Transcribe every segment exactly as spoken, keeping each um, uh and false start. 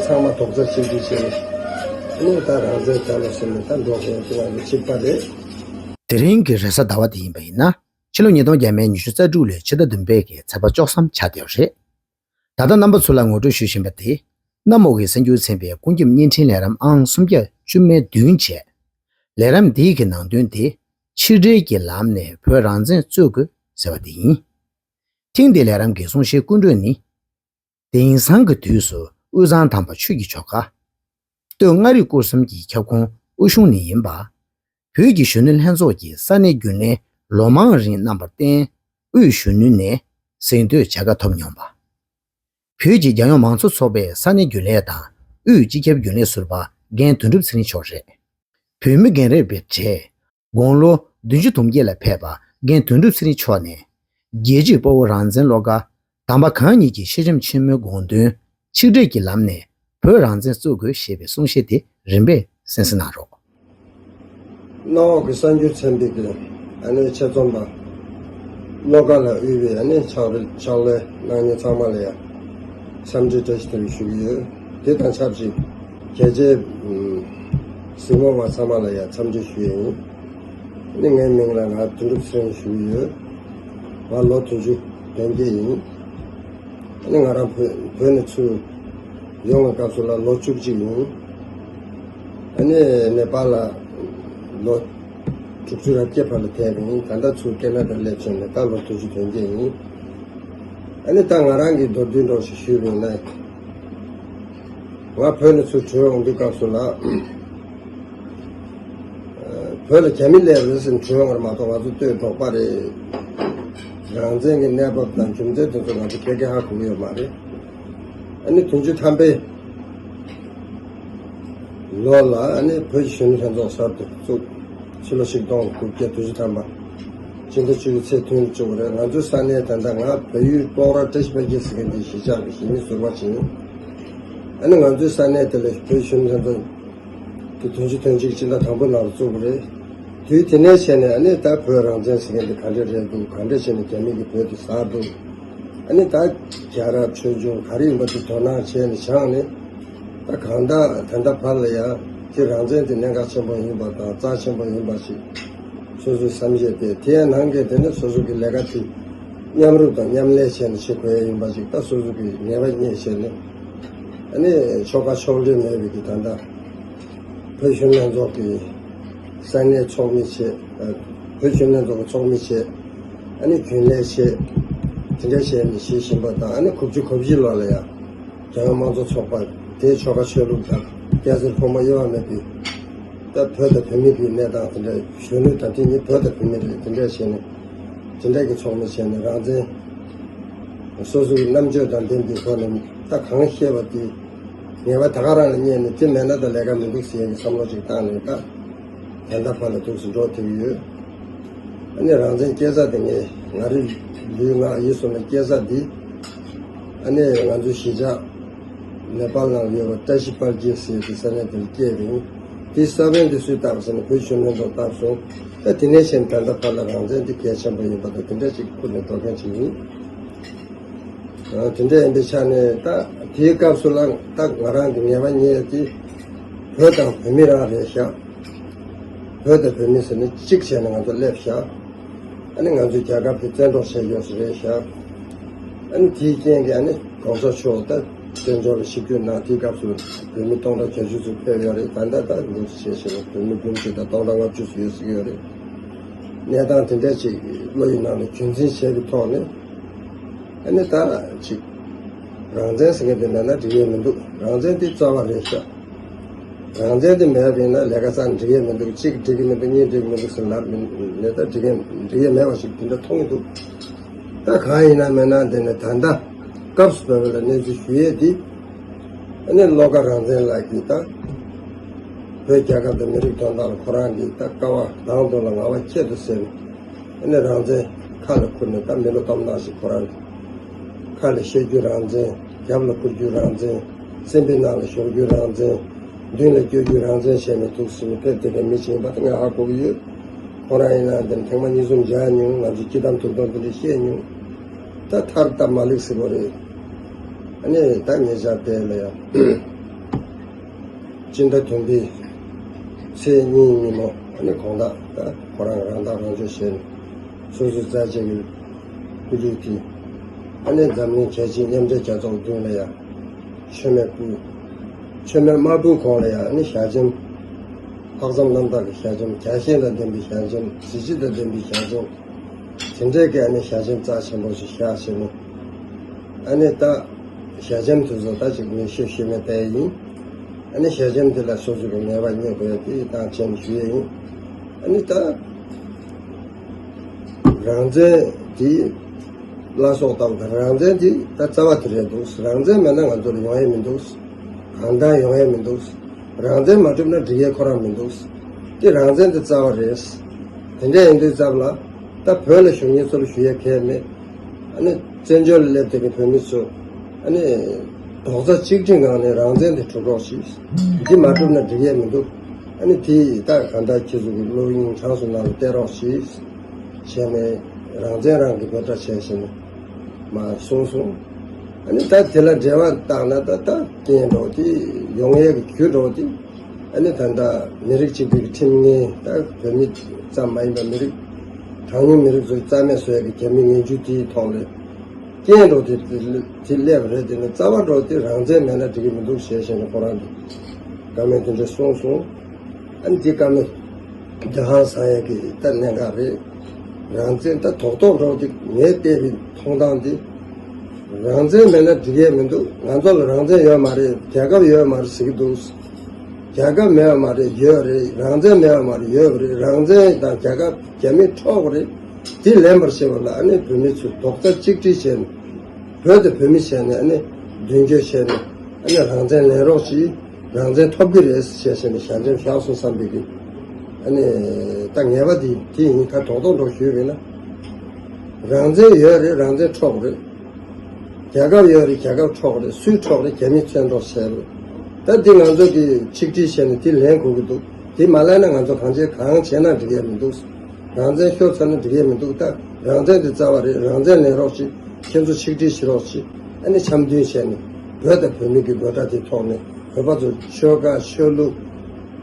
ཚང་མ་རྡོག་རྩ་གཅིག་སྒྲིལ་བྱས་ནས་ཨ་ནི་ད་རང་བཙན་རྒྱལ་ལོ་ཟེར་ནས་ད་འགྲོ་མཁན་དེ་ང་ཚོ་གཅིག་པ་རེད། དེ་རིང་གི་རེས་གཟའ་ཟླ་བ་དེ་ཡིན་པ་ཡིན་ན་ཕྱི་ལོ་ཉིས་སྟོང་བརྒྱ་མེད་ཉི་ཤུ་རྩ་དྲུག་ལོའི་ཕྱི་ཟླ་བདུན་པའི་གི་ཚེས་པ་བཅུ་གསུམ་ཆགས་བསྡད་ཡོད་རེད། ད་ལྟ་རྣམ་པ་ཚོ་ལ་ངོ་སྤྲོད་ཞུ་བཞིན་པ་དེ་གནམ་འོག་གི་གསར་འགྱུར་ཚན་པའི་ཀུན་ཁྱབ་བརྙན་འཕྲིན་ལས་རིམ་ཨང་སུམ་བརྒྱ་བཅུ་མེད་བདུན་བཅས། ལས་རིམ་འདིའི་གི་ནང་དོན་དེ་ཆིག་སྒྲིལ་གྱི་ལམ་ནས་བོད་རང་བཙན་རྩོད་དགོས་ཟེར་བ་དེ་ཡིན། ཐེངས་འདིའི་ལས་རིམ་གྱི་གསུང་བཤད་སྐུ་མགྲོན་ནི། དེང་སང་གི་དུས་སུ་དབུས་གཙང་དམ་པ་ཆོས་ཀྱི་ཆོལ་ཁ། སྟོད་མངའ་རིས་སྐོར་གསུམ་གྱི་ཁྱབ་ཁོངས་དབུས་གཞུང་ནས་ཡིན་པ། བོད་ཀྱི་གཞོན་ནུ་ལྷན་ཚོགས་ཀྱི་ས་གནས་རྒྱུན་ལས་ལོ་མང་རིང་གནང་བར་བརྟེན། དབུས་གཞོན་ནུ་ནས་གཟེངས་བསྟོད་བྱ་དགའ་ཐོབ་མྱོང་བ། བོད་ཀྱི་རྒྱལ་ཡོངས་མང་གཙོ་ཚོགས་པའི་ས་གནས་རྒྱུན་ལས་དང་དབུས་སྤྱི་ཁྱབ་རྒྱུན་ལས་ཟུར་པ་རྒན་དོན་གྲུབ་ཚེ་རིང་མཆོག་རེད། བོད་མི་རྒན་རབས་པའི་གྲས་དགུང་ལོ་བདུན་ཅུ་དོན་བརྒྱད་ལ་ཕེབས་པ་རྒན་དོན་གྲུབ་ཚེ་རིང་མཆོག་ནས། རྒྱལ་གཅེས་དཔའ་བོ་རང་བཙན་བློ་དགའ་དམ་པ་གང་ཉིད་ཀྱི་ཤེས་རིམ་ཆེན་མོའི་དགོངས་དོན་ཆིག་སྒྲིལ་གྱི་ལམ་ནས་བོད་རང་བཙན་རྩོད་དགོས་ཞེས་པའི་གསུང་བཤད་དེ་རིམ་པས་གསན་གཟིགས་གནང་རོགས། གནམ་འོག་གི་གསར་འགྱུར་ཚན་པའི་གི་ཨ་ནེ་ཆེད་རྩོམ་པ་བློ་དགའ་ལགས་དབུས་པའི་ཨ་ནེ་ཕྱག་ཕྱག་ལས་གནང་མཁན་ཚང་མ་ལ་ཡང་འཚམས་འདྲི་བཀྲ་ཤིས་བདེ་ལེགས་ཞུ་གི་ཡོད། དེ་དང་ཆབས་ཅིག་རྒྱལ་གཅེས་གཟིགས་མོ་བ་ཚང་མ་ལ་ཡང་འཚམས་འདྲི་ཞུ་ཡས་ཡིན། ཨ་ནེ་ངའི་མིང་ལ་ང་དོན་གྲུབ་ཚེ་རིང་ཞུ་གི་ཡོད། ང་ལོ་བདུན་ཅུ་དོན་བརྒྱད་ཡིན། ཨ་ནི་ང་རང་བོད་བོད་ནས་ཚུར་ཡོང་བའི་སྐབས་སུ་ལ་ལོ་བཅུ་གཅིག་ཡིན། ཨ་ནི་ནེ་པཱལ་ལ་ལོ་དྲུག་ཅུ་རེ་བརྒྱད་བར་ལ་བསྡད་པ་ཡིན། ད་ལྟ་ཚུར་ཀེ་ན་ཌ་སླེབས་བྱས་ནས་ད་ལོ་བདུན་ཅུ་དོན་བརྒྱད་ཡིན། ཨ་ནི་ད་ང་རང་གི་མདོར་བསྡུས་འདྲ་ཞིག་ཞུས་པ་ཡིན་ན། ང་བོད་ནས་ཚུར་བྲོས་ཡོང་དུས་སྐབས་སུ་ལ། བོད་ལ་རྒྱ་མི་སླེབས་རེད་ཟེར་ནས་བྲོས་ཡོང་བ་མ་གཏོགས་ང་ཚོ་ལྟོས་དོགས་པ་རེད། རང་བཙན་གྱི་གནས་བབ་དང་རྒྱུ་མཚན་དེ་ཚོ་ང་ཚོ་ཕལ་སྐད་ཧ་གོ་གི་ཡོད་མ་རེད། ཨ་ནི་བདུན་ཅུ་ཐམ་པའི་ལོ་ལ་ཨ་ནི་བོད་ཀྱི་གཞོན་ནུ་ལྷན་ཚོགས་གསར་དུ་བཙུགས། ཕྱི་ལོ་ཆིག་སྟོང་དགུ་བརྒྱ་བདུན་ཅུ་ཐམ་པ། སྤྱི་ཟླ་བཅུ་པའི་ཚེས་བདུན་ལ་བཙུགས་པ་རེད། ང་ཚོའི་ས་གནས་ད་ལྟ་ང་བལ་ཡུལ་སྤོག་ར་བཀྲ་ཤིས་དཔལ་སྐྱིད་ཟེར་མཁན་དེའི་གཞིས་ཆགས་ཀྱི་གཞིས་མི་ཟུར་པ་ཅིག་ཡིན། ཨ་ནི་ང་ཚོའི་ས་གནས་དེ་ལ་བོད་གཞོན་ནུ་ལྷན་ཚོགས་དེ་བདུན་ཅུ་དོན་གཅིག་སྤྱི་ཟླ་དང་པོ་ནང་ལ་བཙུགས་པ་རེད། དུས་དེ་ནས་བྱས་ནས་ཨ་ནི་ད་བོད་རང་བཙན་ཟེར་མཁན་དེ་ག་འདྲ་རེད་འདུག་ག་འདྲ་བྱས་ནས་རྒྱ་མི་གིས་བོད་དེ་ཟ་འདུག་ཨ་ནི་ད་རྒྱལ་རབས་ཆོས་འབྱུང་ག་རེ་ཡིན་པ་དེ་དོ་སྣང་བྱས་ནས་སྦྱངས་ནས། ད་གང་ལྟར་ད་ལྟ་བར་ལ་ཡང་དེ་རང་བཙན་དེ་གནད་འགག་ཆེན་པོ་ཡིན་པ་དང་རྩ་ཆེན་པོ་ཡིན་པ་ཞིག་སོ་སོའི་བསམ་ཤེས་དེ་དེ་ཡང་ནང་གི་དེ་ནས་སོ་སོ་གི་ལས་ཀ་དེ་མཉམ་རུབ་དང་མཉམ་ལས་བྱས་ནས་བྱེད་དགོས་ཡ་ཡིན་པ་ཞིག་ད་སོ་སོ་གི་ངེས་པ་རྙེད་བྱས་ནས་ཨ་ནི་ཕྱོགས་ཁ་ཕྱོགས་འབྲེལ་མེད་པའི་གི་ད་ལྟ་བོད་གཞོན་ལྷན་ཚོགས་ཀྱི་ས་གནས་ཚོགས་མི་བྱས། བོད་གཞོན་ལྷན་ཚོགས་ཀྱི་ཚོགས་མི་བྱས། ཨ་ནི་རྒྱུན་ལས་བྱས། དེ་འདྲ་བྱས་ནས་བྱེད་བཞིན་པ་དང་ཨ་ནི་དགུ་བཅུ་གོ་བཞི་ལོ་ལ་ཡང་། རྒྱལ་ཡོངས་དམངས་གཙོ་ཚོགས་པ་དེའི་ཆོལ་ཁ་ཆོས་ལུགས་དང་སྐྱ་སེར་ཕོ་མོ་དབྱེ་བ་མེད་པའི་ད་བོད་དང་བོད་མི་གི་གནས་སྟངས་དེ་འདྲ་གཞོན་ནུ་དང་དེ་ཉིད་བོད་དང་བོད་མི་རེད་དེ་འདྲ་བྱས་ནས་དེ་འདྲ་གི་ཚོགས་མི་བྱས་ནས་རང་བཙན་སོ་སོའི་རྣམ་དཔྱོད་དང་ལྡན་པའི་སྒོ་ནས་ད་གང་ཤེས་པ་དེ་ངེས་པ་ད་ག་རང་ལ་རྙེད་ནས་དེ་མེད་ན་ད་ལས་ཀ་མི་འདུག་ཟེར་ཡག་གི་བསམ་བློ་ཅིག་བཏང་ནས་ད། ད་ལྟ་བར་ལ་འདུག་སེ་འགྲོ་ཐུབ་ཀྱི་ཡོད། ཨ་ནི་རང་བཙན་སྐྱེས་ས་དེ་ངས་ང་རའི་ལུས་ངག་ཡིད་གསུམ་ལ་སྐྱེས་ས་འདི། ཨ་ནི་ང་ཚོའི་གཞིས་ཆགས་ནེ་པཱལ་ནང་ཡོད་པ་བཀྲ་ཤིས་དཔལ་སྐྱིད་ཟེར་གྱི་ས་གནས་དེར་སྐྱེས་པ་ཡིན། དེའི་ས་བོན་དེ་སུས་བཏབ་ཟེར་ན་བོད་གཞོན་ལྷན་ཚོགས་བཏབ་སོང་། ད་དེ་ནས་བྱས་ནས་ད་ལྟ་བར་ལ་རང་བཙན་འདི་གལ་ཆེན་པོ་ཡིན་པ་དང་དེ་འདྲ་ཅིག་ཁུར་ནས་འགྲོ་མཁན་ཅིག་ཡིན། དེ་འདྲ་ཡིན་པའི་ཆ་ནས་ད་དེའི་སྐབས་སུ་ལ་ད་ང་རང་གི་ངེས་པ་རྙེད་དེ་བོད་དང་བོད་མི་རང་རེད་ཤག་བོད་དང་བོད་མི་ཟེར་ནས་གཅིག་བྱས་ནས་ང་ཚོ་སླེབས་ཤག་ཨ་ནི་ང་ཚོའི་རྒྱལ་ཁབ་དེ་བཙན་འཕྲོག་བྱས་ཡོད་ས་རེད་ཤག་ཨ་ནི་དེའི་རྐྱེན་གྱིས་ཨ་ནི་གོང་ས་མཆོག་ད་བཙན་བྱོལ་ལ་ཆིབས་བསྒྱུར་གནང་དེའི་སྐབས་སུ་བོད་མི་སྟོང་ཕྲག་བརྒྱད་ཅུ་ཙམ་ཕེབས་ཡོད་རེད། ད་ལྟ་ད་འདུག་སེ་བྱས་བྱས་ནས་བོད་མི་འབུམ་གཅིག་དང་སྟོང་ཕྲག་ལྔ་བཅུ་ཙམ་ཡོད་ས་ཡོད་རེད། གནས་སྟངས་དེ་འདྲ་ཅིག་བློ་ཡི་ནང་ལ་རྒྱུན་འཛིན་བྱས་པའི་ཐོག་ནས། ཨ་ནི་ད་ཅིག་རང་བཙན་ཟེར་མཁན་དེ་མེད་ན་འགྲིག་ཡས་མི་འདུག་རང་བཙན་དེ་རྩ་བ་རེད་ཤག་རང་བཙན་དེ་མེད་པ་ཡིན་ན་ལས་ཀ་རྩ་ནས་འགྲིག་ཡས་མི་འདུག་གཅིག་འགྲིག་གི་མི་འདུག་གཉིས་འགྲིག་གི་མི་འདུག་ཟེར་ལབ་མི་མེད། ད་འགྲིག་གི་འགྲིག་ཡས་མེད་པ་ཞིག་དེ་འདྲ་མཐོང་གི་འདུག་ད་གང་ཡིན་ན་མིན་ན་དེ་ནས་ད་ལྟ་སྐབས་སུ་བབས་པ་ལ་གནས་ཚུལ་ཞུ་ཡས་དེ། ཨ་ནི་བློ་དགའ་རང་བཙན་ལགས་ཀྱིས་ད་བོད་རྒྱལ་ཁབ་དང་མི་རིགས་དོན་དག་ལ་ཁོ་རང་གིས་ད་དཀའ་བ་དང་དུ་ལ་ངལ་བ་ཁྱད་དུ་བསད་ནས། ཨ་ནི་རང་བཙན་ཁ་ལ་ཁུར་ནས་ད་མི་ལོ་སྟོང་ཕྲག་ཞིག་ཁོ་རང་ཁ་ལ་བཤད་རྒྱུ་རང་བཙན། རྒྱབ་ལ་འཁུར་རྒྱུ་རང་བཙན། སེམས་པའི་ནང་ལ་ཤོར་རྒྱུ་རང་བཙན། མདུན་ལ་སྐྱོད་རྒྱུ་རང་བཙན་བྱས་ནས་འདུག་སེ་ཕེབས་བསྡད་པའི་མི་ཅིག་ཡིན་པ་དེ་ངས་ཧ་གོ་གི་ཡོད། ཁོ་རང་ཡིན་ན་འདིར་ཐེངས་མ་གཉིས་གསུམ་མཇལ་མྱོང་། ང་ཚོས་སྐྱིད་གཏམ་ཐུབ་གཏམ་དེ་འདྲ་བཤད་མྱོང་། ད་མཐར་ད་མ་ལེགས་ཟེར་བ་རེད། ཨ་ནི་ད་ངེད་ཅག་དེ་ལ་ཡང་ སྤྱི་ཟླ་བདུན་པའི་ཚེས་གཉིས་ཉིན་མོ་ཨ་ནི་དགོང་དག་ད་ཁོ་རང་རང་ཐག་རང་གཅོད་བྱས་ནས་སོ་སོའི་རྩ་ཆེ་གི་སྐུ་ལུས་དེ་ཨ་ནི་འཛམ་གླིང་རྒྱལ་སྤྱིའི་མཉམ་འབྲེལ་རྒྱལ་ཚོགས་མདུན་ལ་ཡ་མཆོད་མེ་ཕུལ། མཆོད་མེ་མ་ཕུལ་གོང་ལ་ཡ་ཨ་ནི་ཞལ་ཆེམས། ལྷག་བསམ་རྣམ་དག་གི་ཞལ་ཆེམས། རྒྱལ་ཞེན་དང་ལྡན་པའི་ཞལ་ཆེམས། གཟི་བརྗིད་དང་ལྡན་པའི་ཞལ་ཆེམས། དེ་འདྲའི་གི་ཨ་ནི་ཞལ་ཆེམས་རྩ་ཆེན་པོ་ཞིག་བཞག་བྱས་ནས་ཨ་ནི་ད་ཞལ་ཆེམས་དེ་ཚོ་ད་ཅིག་མི་ཤེས་ཤེས་མེད་བལྟས་ཡིན། ཨ་ནི་ཞལ་ཆེམས་དེ་ལ་སོ་སོ་གི་ངེས་པ་རྙེད་དགོས་ཡ་དེ་ཡི་སྟངས་བྱས་ནས་ཞུ་ཡས་ཡིན། ཨ་ནི་ད་རང་བཙན་དེ་བླ་སྲོག་ལྟ་བུ་དང་རང་བཙན་དེ་ད་རྩ་བ་དེ་རེད་འདུག་རང་བཙན་མེད་ན་ང་ཚོར་ཡོང་ཡས་མི་འདུག་གང་ལྟར་ཡོང་ཡས་མི་འདུག་རང་བཙན་མ་གྲུབ་ན་འགྲིག་ཡས་ཁོ་རང་མི་འདུག་དེ་རང་བཙན་དེ་རྩ་བ་རེད། དེ་འདྲ་ཡིན་དུས་ཙམ་ལ་ད་བོད་ལ་བཞུགས་མཁན་ཚོ་ལ་ཞུ་ཡས་གལ་མེད། ཨ་ནི་བཙན་བྱོལ་ལ་སླེབས་བསྡད་པའི་བོད་མི་ཚོ་ཨ་ནི་རྡོག་རྩ་གཅིག་སྒྲིལ་ངང་ནས་རང་བཙན་དེ་སྒྲུབ་རོགས་གྱིས། འདི་མ་སྒྲུབ་ན་འགྲིག་ཡས་མི་འདུག་ཨ་ནི་དེ་ད་གང་ལྟར་ཁྱེད་ཚོ་གི་བློ་སྙིང་བྲང་སུ་ནང་ལ་གཏད་རོགས་གྱིས། བྱས་ནས་རང་བཙན་རང་གིས་འབོད་སྒྲ་བྱས་བྱས་ནས་མར་གསུངས་སོང་། ཨ་ནི་ད་དེ་ལ་འབྲེལ་བ་བཏང་ན་ད་ད་རྐྱེན་འགྲོ་དེ་ཡོང་ཡས་ཀྱི་རྒྱུ་འགྲོ་དེ། ཨ་ནི་ད་ལྟ་མི་རིགས་གཅིག་པུའི་ཁྲིམས་ངན་ད་བོད་མི་ཙམ་མ་ཡིན་པར་མི་རིགས་གྲངས་ཉུང་མི་རིགས་ཚོའི་རྩ་མེད་བཟོ་ཡ་གི་རྒྱ་མི་ངན་ཇུས་དེའི་ཐོག་ལ་རྐྱེན་འགྲོ་དེ་དེ་སླེབས་རེད། དེ་ནི་རྩ་བ་འགྲོ་དེ་རང་བཙན་མེད་ན་འགྲིག་གི་མི་འདུག་ཞེས་བཤད་ནས་ཁོ་རང་གི་བཀའ་མོལ་དེ་འདྲ་གསུངས་སོང་། ཨ་ནི་དེ་བཀའ་མོལ་རྒྱ་ཧང་སང་ཡ་གི་ད་གནད་འགག་རེད། རང་བཙན་ད་ཐོག་ཐོག་འགྲོ་དེ་ངས་བལྟས་པའི་མཐོང་སྟངས་དེ། རང་བཙན་མེད་ན་འགྲིག་ཡས་མི་འདུག་ང་ཚོ་ལ་རང་བཙན་ཡོད་མ་རེད། རྒྱལ་ཁབ་ཡོད་མ་རེད་ཟེར་གྱི་འདུག་རྒྱལ་ཁབ་མེད་པ་མ་རེད། ཡོད་རེད། རང་བཙན་མེད་པ་མ་རེད། ཡོད་རེད། རང་བཙན་དང་རྒྱལ་ཁབ་རྒྱ་མི་འཕྲོག་པ་རེད། དེ་ལེན་པར་བྱེད་པ་ལ་ཨ་ནི་བོད་མི་ཚོས་རྡོག་རྩ་གཅིག་སྒྲིལ་བྱས་ནས་བོད་དང་བོད་མི་བྱས་ནས་ཨ་ནི་མདུན་སྐྱོད་བྱས་ནས་ཨ་ནི་རང་བཙན་ལེན་རོགས་གྱིས། རང་བཙན་ཐོབ་ཀྱི་རེད་ཟེར་བྱས་ནས་ཞལ་འདེབས་བཞག་སོང་བསམ་པའི་གི་ཨ་ནི་ད་ངེས་པ་དེ་དེ་ཡིན། ཁ་དོག་དོག་འགྲོ་ཞུས་པས་ན་རང་བཙན་ཡོད་རེད། རང་བཙན་འཕྲོག་རེད། རྒྱལ་ཁབ་ཡོད་རེད། རྒྱལ་ཁབ་འཕྲོག་རེད། སུས་འཕྲོག་རེད། རྒྱ་མིས་བཙན་འཕྲོག་བྱས་རེད། ད་འདི་ང་ཚོ་གིས་ཆིག་སྒྲིལ་བྱས་ནས་འདི་ལེན་དགོས་ཀྱི་འདུག་འདི་མ་ལེན་ན་ང་ཚོ་གང་བྱེད་གང་བྱེད་ན་འགྲིག་ཡ་མི་འདུག་རང་བཙན་ཤོར་ཚར་ན་འགྲིག་ཡ་མི་འདུག་ད་རང་བཙན་འདི་རྩ་བ་རེད། རང་བཙན་ལེན་རོགས་བྱེད། ཁྱེད་ཚོ་ཆིག་སྒྲིལ་བྱེད་རོགས་བྱེད། ཨ་ནི་འཆམ་མཐུན་བྱས་ནས་བོད་དང་བོད་མི་གི་འབོད་སྒྲ་དེ་ཐོག་ནས་བོད་པ་ཚོ་ཆོལ་ཁ་ཆོས་ལུགས་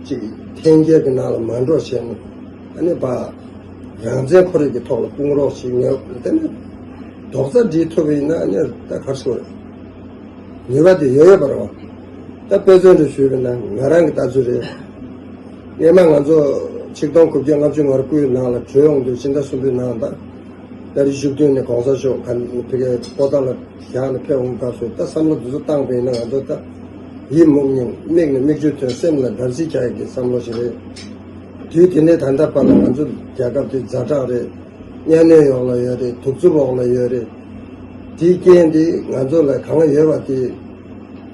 ཅིག་འཐེན་འཁྱེར་གྱི་ནང་ལ་མ་འགྲོ་བྱས་ནས་ཨ་ནི་ཕར་རང་བཙན་ཁོ་རང་གི་ཐོག་ལ་སྤུངས་རོགས་བྱེད། ངས་དེ་ནི་རྡོག་རྩ་སྒྲིལ་ཐུབ་པ་ཡིན་ན་ཨ་ནི་ད་གར་སོང་རེད། ནུས་པ་དེ་ཡོད་ཡོད་པ་རེད་བ། ད་དཔེ་མཚོན་དུ་ཞུས་པ་ན་ང་རང་གི་ལྟ་ཚུལ་རེད། སྔས་མ་ང་ཚོ་ཆིག་སྟོང་དགུ་བརྒྱ་ལྔ་བཅུ་ང་དགུའི་ནང་ལ་བྲོས་ཡོང་དུས་སྤྱི་ཟླ་གསུམ་པའི་ནང་ད་ཏ་རིག་བཅུ་བདུན་ནས་གོང་ས་མཆོག་ག་ཕ་གིའི་པོ་ཏཱ་ལ་བཞག་ནས་ཕེབས་འོང་སྐབས་སུ་ད་བསམ་བློ་འདི་ཚོ་བཏང་པ་ཡིན་ན་ང་ཚོ་ད་ཡིད་མུག་ཉིང་མིག་ནས་མིག་ཆུ་ཐོན་སེམས་ལ་འདར་སིག་རྒྱག་ཡག་གི་བསམ་བློ་ཞིག་རེད། དུས་དེ་ནས་ད་ལྟ་བར་ལ་ང་ཚོ་རྒྱལ་ཁབ་དེ་ཛ་དྲག་རེད། གཉའ་གནོན་འོག་ལ་ཡོད་རེད། གདུག་རྩུབ་འོག་ལ་ཡོད་རེད། དེའི་རྐྱེན་དེ་ང་ཚོ་ལ་གང་ཡོད་པ་དེ་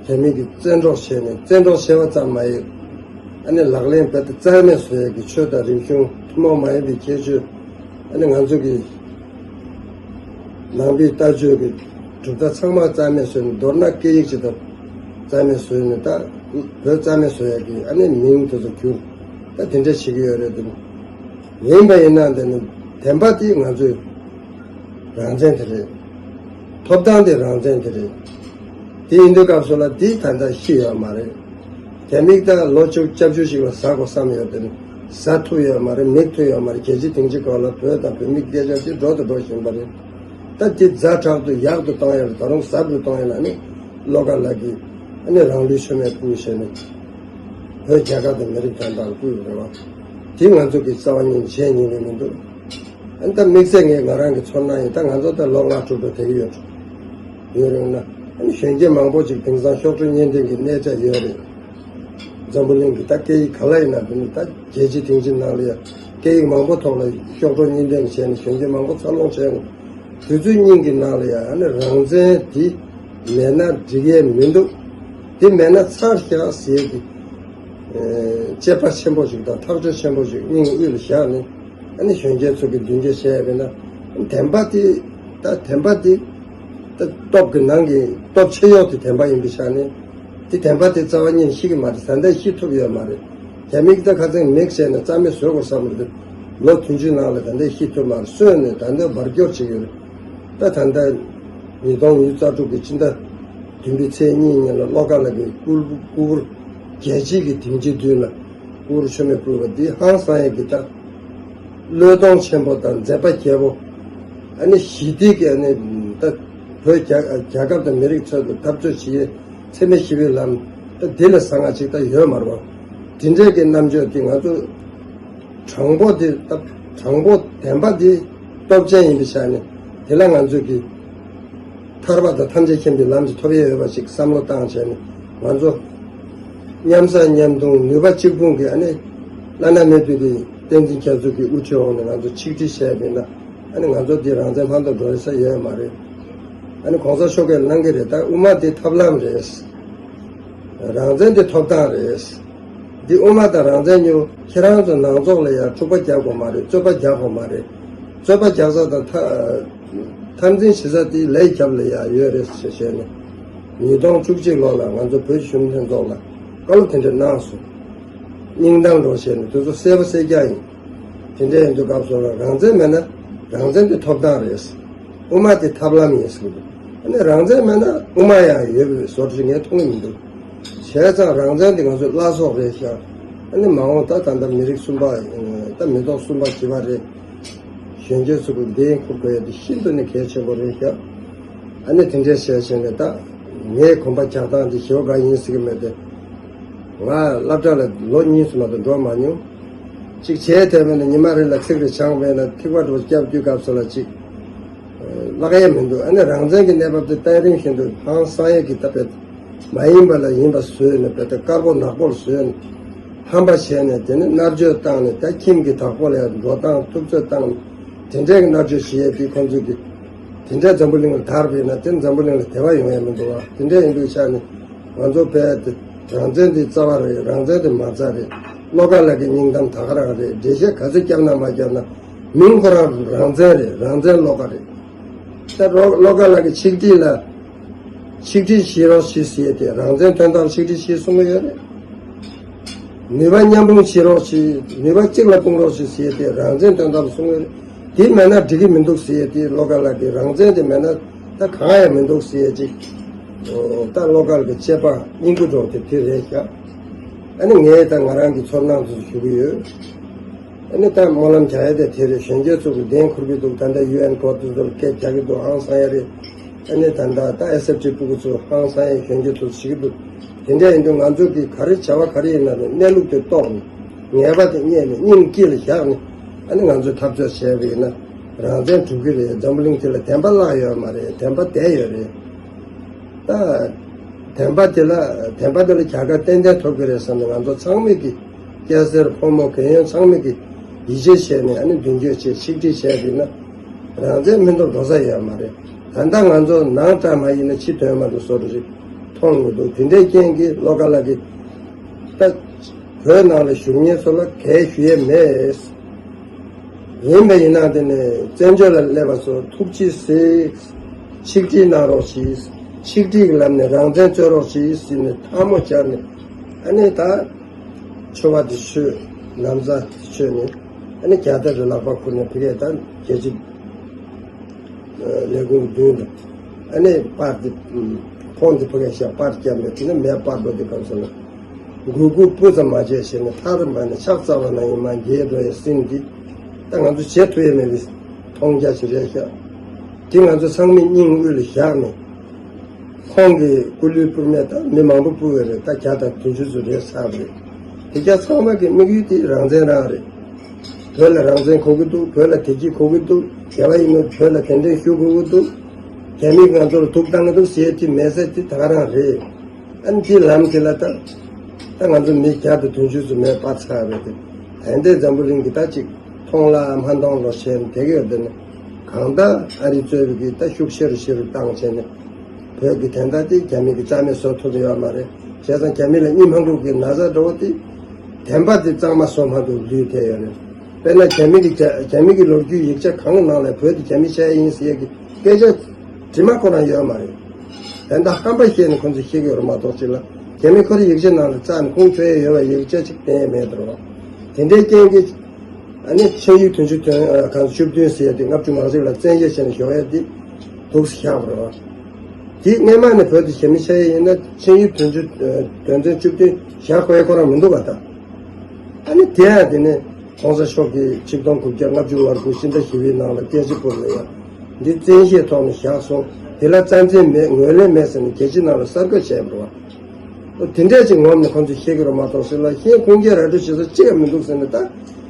རྒྱ་མི་གིས་བཙན་འཕྲོག་བྱས་ནས་བཙན་འཕྲོག་བྱས་པ་ཙམ་མ་ཡིན། ཨ་ནི་ལག་ལེན་རྦད་དེ་རྩ་མེད་བཟོ་ཡག་གི་ཆོས་དང་རིག་གཞུང་ཐུན་མོང་མ་ཡིན་པའི་ཁྱད་ཆོས་ཨ་ནི་ང་ཚོ་གི་ནང་པའི་ལྟ་སྤྱོད་ཀྱི་གྲུབ་མཐའ་ཚང་མ་རྩ་མེད་བཟོས་ནས། མདོར་ན་སྐད་ཡིག་ཅིག་དང་རྩ་མེད་བཟོས་ནས་ད་བོད་རྩ་མེད་བཟོ་ཡག་གི་ཨ་ནི་མིང་དེ་ཚོ་བསྒྱུར། ད་དེ་འདྲ་བྱེད་ཀྱི་ཡོད་རེད་དེ། ཡིན་པ་ཡིན་ན་འདི་ནི་བདེན་པ་དེ་ང་ཚོའི་རང་བཙན་དེ་རེད། ཐོབ་ཐང་དེ་རང་བཙན་དེ་རེད། དེ་ཡིན་དུས་སྐབས་སུ་ལ་འདི་ད་ལྟ་ཤི་ཡོད་མ་རེད། རྒྱ་མིས་ད་ལོ་བཅུ་བཅུ་ཞིག་ལ་ཟ་དགོས་བསམ་ཡོད་དེ་ནི་ཟ་ཐུབ་ཡོད་མ་རེད། མིད་ཐུབ་ཡོད་མ་རེད། རྒྱལ་སྤྱི་སྡིངས་ཆའི་སྐོར་ལ་བོད་དང་བོད་མིའི་སྐད་ཆ་དེ་འགྲོ་དང་འགྲོ་བཞིན་པ་རེད། ད་དེ་ཛ་དྲག་ཏུ་ཡག་ཏུ་གཏོང་ཡ་ལ་ད་རུང་ཟབ་ཏུ་གཏོང་ཡ་ལ་ནི་བློ་དཀར་ལགས་ཀྱིས་ཨ་ནི་རང་ལུས་མཆོད་མེར་ཕུལ་བྱས་ནས་བོད་རྒྱལ་ཁབ་དང་མི་རིགས་དོན་དག་ལ་བསྐུལ་ཡོད་རེད་བ། དེ་ང་ཚོ་གི་རྩ་བ་ཉིད་བྱས་ཉན་གི་མི་འདུག་ཨ་ནི་ད་དམིགས་བསལ་ངས་ང་རང་གི་ཚོར་སྣང་ཡིན། ད་ང་ཚོ་ད་ལོ་ལྔ་དྲུག་འགྲོ་བསྡད་ཀྱི་ཡོད་ཡོད་རེད་ན། ཨ་ནི་གཞོན་སྐྱེས་མང་པོ་ཅིག་དེང་སང་གཤོག་སྒྲོ་གཉིས་ལྡན་གྱི་གནས་ཆ་ཡོད་རེད། འཛམ་བུ་གླིང་གི་ད་སྐད་ཡིག་ག་ལ་ཡིན་ན་དེ་ནི་ད་རྒྱལ་སྤྱིའི་སྡིངས་ཆའི་ནང་ལ་ཡ་སྐད་ཡིག་མང་པོ་ཐོག་ལ་གཤོག་སྒྲོ་གཉིས་ལྡན་བྱས་ནས་གཞོན་སྐྱེས་མང་པོ་འཚར་ལོངས་བྱས་ཡོང་། དེ་ཚོའི་སྙིང་གི་ནང་ལ་ཡ་ཨ་ནི་རང་བཙན་དེ་མེད་ན་འགྲིག་ཡས་མི་འདུག་དེ་མེད་ན་ཚར་བཞག་ཟེར་གི་ཨེ་དཔྱད་པ་ཆེན་པོ་ཞིག་དང་ཐག་གཅོད་ཆེན་པོ་ཞིག་སྙིང་དབུས་ལ་བཞག་ནས། ཨ་ནི་གཞོན་སྐྱེས་ཚོ་གི་མདུན་སྐྱོད་བྱས་པས་ན་བདེན་པ་དེ་ད་བདེན་པ་དེ་ད་སྟོབས་ཀྱི་ནང་གི་སྟོབས་ཆེ་ཡོག་དེ་བདེན་པ་ཡིན་པའི་ཆ་ནས་དེ་བདེན་པ་དེ་རྩ་བ་ཉིད་ཤི་གི་མ་རེད། ད་ལྟ་ཤི་ཐུབ་ཡོད་མ་རེད། རྒྱ་མིས་ད་ཁ་སང་མེག་བྱས་ནས་རྩ་མེད་བཟོ་དགོས་བསམ་རེད། ལོ་བདུན་ཅུའི་ནང་ལ་ད་ལྟ་ཤི་ཐུབ་མ་རེད། གསོན་ནས་ད་ལྟ་འབར་སྐྱོར་བྱེད་ཀྱི་ཡོད་རེད། ད་ད་ལྟ་ཉིས་སྟོང་ཉི་ཤུ་རྩ་དྲུག་གི་སྤྱི་ཟླ་བདུན་པའི་ཚེས་གཉིས་ཉིན་ལ་བློ་དགའ་ལགས་ཀྱི་སྐུ་སྐུ་པར་ རྒྱལ་སྤྱིའི་གི་སྡིངས་ཆའི་མདུན་ལ་དབུ་རུ་ཆུ་མིག་ཕུལ་བ་འདི་ཧང་སང་ཡས་ཀྱི་ད་བློས་གཏོང་ཆེན་པོ་དང་མཛད་པ་རྒྱས་པོ། ཨ་ནི་ཞི་བདེ་གི་ཨ་ནི་ད་བོད་རྒྱ་རྒྱལ་ཁབ་དང་མི་རིགས་ཚོ་གི་འཐབ་རྩོད་བྱེད་ཡས་འཚེ་མེད་ཞི་བའི་ལམ་ད་འདི་ལས་བཟང་ང་ཅིག་ད་ཡོད་མ་རེད་བ། འདི་འདྲའི་གི་རྣམ་དཔྱོད་འདི་ང་ཚོ་དྲང་པོ་འདི་ད་དྲང་པོ་བདེན་པ་འདི་སྟོབས་ཅན་ཡིན་པའི་ཆ་ནས་དེ་ལ་ང་ཚོས་ཀྱི་ཐར་པ་དང་ཐམས་ཅད་མཁྱེན་པའི་ལམ་གྱི་ཐོབ་ཡས་ཡོད་པ་ཞིག་བསམ་བློ་བཏང་བྱས་ནས་ང་ཚོ་མཉམ་ཟ་མཉམ་འཐུང་ནུས་པ་གཅིག་སྤུངས་ཀྱི་ཨ་ནི་བླ་ན་མེད་པའི་གི་བསྟན་འཛིན་རྒྱ་མཚོ་གི་དབུ་ཁྲིད་འོག་ནས་ང་ཚོ་ཆིག་སྒྲིལ་བྱས་པ་ཡིན་ན་ཨ་ནི་ང་ཚོ་འདི་རང་བཙན་ཕར་འདུར་འགྲོ་ས་ཡོད་མ་རེད། ཨ་ནི་གོང་ས་མཆོག་གིས་གནང་གི་རེད། ད་དབུ་མ་འདི་ཐབས་ལམ་རེད། རང་བཙན་དེ་ཐོབ་ཐང་རེད། འདི་དབུ་མ་དང་རང་བཙན་གཉིས་ཁྱེད་རང་ཚོ་ནང་ཚོགས་ལ་ཡང་འཁྲུག་པ་རྒྱག་དགོས་མ་རེད། རྩོད་པ་རྒྱག་དགོས་མ་རེད། རྩོད་པ་རྒྱག་ས་དང་འཐབ་འཛིང་བྱེད་ས་དེ་ལས་རྒྱབ་ལ་ཡང་ཡོད་རེད་ཟེར་བཤད་ནས། ཉིས་སྟོང་བཅུ་གཅིག་ལོ་ལ་ང་ཚོ་བོད་གཞོན་ལྷན་ཚོགས་ལ་བཀའ་སློབ་དེ་འདྲ་གནང་སོང་། སྙིང་གཏམ་འགྲོ་བཤད་ནས་དེ་ཚོ་གསལ་པོ་གསལ་རྐྱང་ཡིན། དེ་འདྲ་ཡིན་དུས་སྐབས་སུ་ལ་རང་བཙན་མེད་ན་རང་བཙན་དེ་ཐོབ་ཐང་རེད། དབུ་མ་དེ་ཐབས་ལམ་ཡིན་ཟེར་གི་འདུག་ཨ་ནི་རང་བཙན་མེད་ན་དབུ་མ་ཡང་ཡོད་པའི་བཟོ་འདྲ་ངས་མཐོང་གི་མི་འདུག་བྱས་ཙང་རང་བཙན་དེ་ང་ཚོའི་བླ་སྲོག་རེད་ཤག་ཨ་ནི་མ་འོངས་ད་ད་ལྟ་མི་རིགས་གསུམ་པ་ད་མི་ཐོག་གསུམ་པ་བཞི་པ་རེད། གཞོན་སྐྱེས་ཚོ་གི་འདེམས་ཁུར་དགོས་ཡ་དེ་ཤིན་ཏུ་ནས་གལ་ཆེན་པོ་རེད་ཤག་ཨ་ནི་དེ་འདྲའི་བྱས་བྱས་ནས་ད་ངའི་གོམ་པ་རྒྱག་སྟངས་དེ་ཞེ་པོ་དགའ་ཡིན་ཟེར་གི་མེད་དེ། ང་སློབ་གྲྭ་ལ་ལོ་གཉིས་སུ་མ་གཏོགས་འགྲོ་མ་མྱོང་། གཅིག་བྱས་ཐལ་བས་ན་ཉི་མ་རེ་ལ་ཚིག་རེ་སྦྱངས་པས་ན་ཐིགས་པ་འགྲོ་སྐྱབས་དུས་སྐབས་སུ་ལ་གཅིག་བརླག་ཡས་མི་འདུག་ཨ་ནི་རང་བཙན་གྱི་གནས་བབ་དེ་བརྟན་རིམ་བཞིན་དུ་ཧང་སང་ཡས་ཀྱི་ད་བེད་མ་ཡིན་པ་ལ་ཡིན་པ་བཟོས་ནས་བེད་དེ་དཀར་པོ་ནག་པོར་བཟོས་ནས་ཧམ་པ་བྱས་ནས་དེ་ནི་མནར་གཅོད་བཏང་ནས་ད་ཁྱིམ་གྱི་བདག་པོ་ལ་ཡང་འགྲོ་སྟངས་ཐུབ་ཚོད་བཏང་ནས་དེ་འདྲའི་གི་མནར་གཅོད་བྱེད་ཡས་དེ་ཁོང་ཚོས་ཀྱི་དེ་འདྲའི་འཛམ་བུ་གླིང་ལ་དར་བས་ན་དེ་འཛམ་བུ་གླིང་ལ་དེ་བ་ཡོང་ཡས་མི་འདུག་བ། དེ་འདྲ་ཡིན་དུས་ཆ་ནས། ང་ཚོ་བས་དེ་རང་བཙན་དེ་རྩ་བ་རེད། རང་བཙན་དེ་མ་རྩ་རེད། བློ་དགའ་ལགས་ཀྱི་སྙིང་གཏམ་ད་ག་རང་རེད། འགྲེལ་བཤད་ག་ཚོད་བརྒྱབ་ན་མ་བརྒྱབ་ན་མིང་ཁོ་རང་རང་བཙན་རེད། རང་བཙན་བློ་དགའ་རེད། ད་རོ་བློ་དགའ་ལགས་ཀྱི་ཆིག་སྒྲིལ་ལ་ཆིག་སྒྲིལ་བྱེད་རོགས་བྱེད་ཟེར་ཏེ་རང་བཙན་དོན་དག་ཆིག་སྒྲིལ་བྱེད་གསུང་གི་ཡོད་རེད། ནུས་པ་མཉམ་སྤུངས་བྱེད་རོགས་བྱེད། ནུས་པ་གཅིག་ལ་སྤུངས་རོགས་བྱེད་ཟེར་ཏེ་རང་བཙན་དོན་དག་གསུང་གི་ཡོད་རེད། དེ་མེད་ན་འགྲིག་གི་མི་འདུག་ཟེར་ཏེ་བློ་དགའ་ལགས་ཀྱི་རང་བཙན་དེ་མེད་ན། ད་གང་ཡང་མི་འདུག་ཟེར་ཅིག་ད་བློ་དཀར་གྱི་དཔྱད་པ་སྙིང་པོ་འགྲོ་དེ་དེ་རེད་ཤག་ཨ་ནི་ངས་ད་ང་རང་གི་ཚོར་སྣང་དུ་ཞུ་གི་ཡོད། ཨ་ནི་ད་སྨོན་ལམ་རྒྱག་ཡ་དེ་དེ་རེད། གཞོན་སྐྱེས་ཚོ་གི་འགན་འཁུར་གི་འདུག་ད་ལྟ་ཡུ་ཨེན་གོ་དེ་ཚོར་སྐད་རྒྱག་གི་འདུག་ཧང་སང་ཡ་རེད། ཨ་ནི་ད་ལྟ་ད་ཨེ་སེབ་ཀྲི་སྤུ་གུ་ཚོ་ཧང་སང་ཡ་གཞོན་སྐྱེས་ཚོ་བྱེད་གི་འདུག་དེ་འདྲ་ཡིན་དུས་ང་ཚོ་གི་ག་རེ་བྱ་བ་ག་རེ་ཡིན་ན་རེད། གནས་ལུགས་དེ་རྟོགས་ནས་ངེས་པ་དེ་རྙེད་ནས་སྙིང་དཀྱིལ་ལ་བཞག་ནས་ཨ་ནི་ང་ཚོས་འཐབ་རྩོད་བྱས་པ་ཡིན་ན། རང་བཙན་སྒྲུབ་ཀྱི་རེད། འཛམ་བུ་གླིང་འདི་ལ་བདེན་པ་བརླག་ཡོད་མ་རེད། བདེན་པ་བསྡད་ཡོད་རེད། ད་བདེན་པ་འདི་ལ་བདེན་པ་འདི་ལ་རྒྱལ་ཁ་ཏན་ཏན་ཐོབ་ཀྱི་རེད་བསམ་ནས་ང་ཚོ་ཚང་མས་ཀྱི་སྐྱ་སེར་ཕོ་མོ་རྒན་ཡོལ་ཚང་མས་ཀྱི་ཡིད་ཆེས་བྱས་ནས་ཨ་ནི་མདུན་སྐྱོད་བྱས་ཆིག་སྒྲིལ་བྱས་པ་ཡིན་ན་རང་བཙན་མི་འདོར་འགྲོ་ས་ཡོད་མ་རེད། ད་ལྟ་ང་ཚོ་ནང་བཀྲ་མ་ཡིན་ན་ཕྱི་དོན་མ་འགྲོ་བཟོ་འདྲ་ཞིག་མཐོང་གི་འདུག་དེ་འདྲའི་རྐྱེན་གྱིས་བློ་དགའ་ལགས་ཀྱིས་ད་བོད་ནང་ལ་བཞུགས་མཁན་ཚོ་ལ་གལ་ཞུ་ཡས་མེད། ཡིན་པ་ཡིན་ན་དེ་ནས་བཙན་བྱོལ་ལ་སླེབས་པ་ཚོ་ཐུགས་རྗེ་གཟིགས། ཆིག་སྒྲིལ་གནང་རོགས་གྱིས། ཆིག་སྒྲིལ་གྱི་ལམ་ནས་རང་བཙན་རྩོད་རོགས་གྱིས་ཟེར་ནས་ཐལ་མོ་སྦྱར་ནས་ཨ་ནི་ད་ཆོ་ག་དེ་མཆོད། ན་བཟའ་དེ་མཆོད་ནས་ཨ་ནི་རྒྱལ་དར་རེ་ལག་པ་ཁུར་ནས་ཕ་གིར་ད་རྒྱལ་སྤྱི་ལས་ཁུངས་མདུན་དུ་ཨ་ནི་པར་དེ་ཁོང་དེ་ཕ་གིར་བཞག་པར་བརྒྱབ་ནས་དེ་ནས་མེ་སྤར་འགྲོ་དུས་སྐབས་སུ་ལ། མགོ་སྒུར་སྤུ་ཙམ་མ་བྱས་བྱས་ནས་ཐག་རིང་པ་ནས་ཕྱག་འཚལ་བ་ན་ཡི་མ་འགྱེལ་འགྲོ་ཡི་ཟིན་འདི། ད་ང་ཚོ་བྱེད་ཐུབ་ཡས་མེད་པའི་མཐོང་རྒྱ་ཞིག་རེད་ཤག་དེ་ང་ཚོ་ཚང་མས་སྙིང་དབུས་ལ་བཞག་ནས། ཁོང་གི་སྐུ་ལུས་སྤུར་མས་ད་མི་མང་པོ་སྤུར་བས་རེད། ད་བརྒྱ་དང་བདུན་ཅུ་ཙམ་རེད་ཚར་བ་རེད། དེ་རྒྱ་ཚང་མ་གི་དམིགས་ཡུལ་དེ་རང་བཙན་རང་རེད། བོད་ལ་རང་བཙན་དགོས་ཀྱི་འདུག་བོད་ལ་བདེ་སྐྱིད་དགོས་ཀྱི་འདུག་རྒྱལ་བ་ཡིན་ནོ་བོད་ལ་གདན་འདྲེན་ཞུ་དགོས་ཀྱི་འདུག་རྒྱ་མིས་ང་ཚོར་སྡུག་བཏང་གི་འདུག་ཟེར་དེ་མེད་ས་དེ་ད་ག་རང་རེད། ཨ་ནི་དེའི་ལམ་དེ་ལ་ད་ད་ང་ཚོ་མི་བརྒྱ་དང་བདུན་ཅུ་ཙམ་མེད་པ་ཚར་བས་དེ་ད་ལྟའི་འཛམ་བུ་གླིང་གི་ད་ཅིག་མཐོང་ལ་མ་མཐོང་ལོ་བྱས་ནས་དེ་གས་དེ་ནི་གང་ལྟར་ཨ་རི་གཙོས་པའི་གི་ད་ཤུགས་ཆེ་རུ་ཆེ་རུ་བཏང་བྱས་ནས་བོད་ཀྱི་དོན་དག་དེ་རྒྱ་མི་གི་རྩ་མེད་བཟོ་ཐུབ་ཡོད་མ་རེད། བྱས་ཙང་རྒྱ་མི་ལ་གཉིད་མ་ཁུག་གི་ན་ཚ་འགྲོ་བ་དེ་བདེན་པ་དེ་གཙང་མ་བཟོ་མ་ཐུབ་ལུས་ཐལ་ཡོད་རེད། དཔེར་ན་རྒྱ་མི་གི་རྒྱ་རྒྱ་མི་གི་ལོ་རྒྱུས་ཡིག་ཆ་གང་གི་ནང་ལ་བོད་དེ་རྒྱ་མི་ཆགས་ཡིན་ཟེར་ཡས་ཀྱི་སྐད་ཆ་དྲི་མ་ཁོ་རང་ཡོད་མ་རེད། དོན་དག་ཧམ་པ་བཤད་ནས་ཁོ་ཚོས་བཤད་ཀྱི་ཡོད་རེད་མ་གཏོགས་ཅིག་ལ་རྒྱ་མི་ཁོ་རའི་ཡིག་ཆ་ནང་ལ་རྩ་ནས་ཁུངས་འཁྱོལ་ཡས་ཡོད་པ་ཡིག་ཆ་ཅིག་བསྟན་ཡས་མེད་དོ། དེ་འདྲའི་རྐྱེན་གྱིས་ཨ་ནི་ཆིངས་ཡིག་དོན་ཚན་དོན་གང་བཅུ་བདུན་ཟེར་ཡས་དེ་ལྔ་བཅུ་ང་གཅིག་ལ་བཙན་ཤེད་བྱས་ནས་ཞོག་ཡས་དེ་འདུག་སེ་བཞག་པ་རེད། དེ་སྔས་མ་ནས་བོད་དུ་གཞན་མི་ཤ་ཡི་ཡིན་ན་ཆིངས་ཡིག་དོན་བཅུ་དོན་ཚན་བཅུ་བདུན་བཞག་དགོས་ཁོ་རང་མི་འདུག་པ་དང་། ཨ་ནི་དེ་ཡང་དེ་ནས་༸གོང་ས་མཆོག་གིས་ཆིག་སྟོང་དགུ་བརྒྱ་ལྔ་བཅུ་ང་དགུ་ཕྱི་ཟླ་བཞི་པའི་ནང་ལ་སྐད་ཆ་བསྐུར་ལ་ཡང་འདི་བཙན་ཤེད་ཐོག་ནས་བཞག་སོང་། དེ་ལ་རྩ་འཛིན་མེད་ངོས་ལེན་མེད་ཟེར་ནས་རྒྱལ་སྤྱི་ནང་ལ་གསར་འགོད་བྱས་པ་རེད་བ། དེ་འདྲས་ཅིག་ངོམ་ནས་ཁོང་ཚོས་བཤད་ཀྱི་རེད་མ་གཏོགས་ཟེར་ལ་གཞན་ཁུངས་སྐྱེལ་ར་སྤྲོད་བྱེད་ས་གཅིག་ཡང་མི་འདུག་ཟེར་ནས། ད་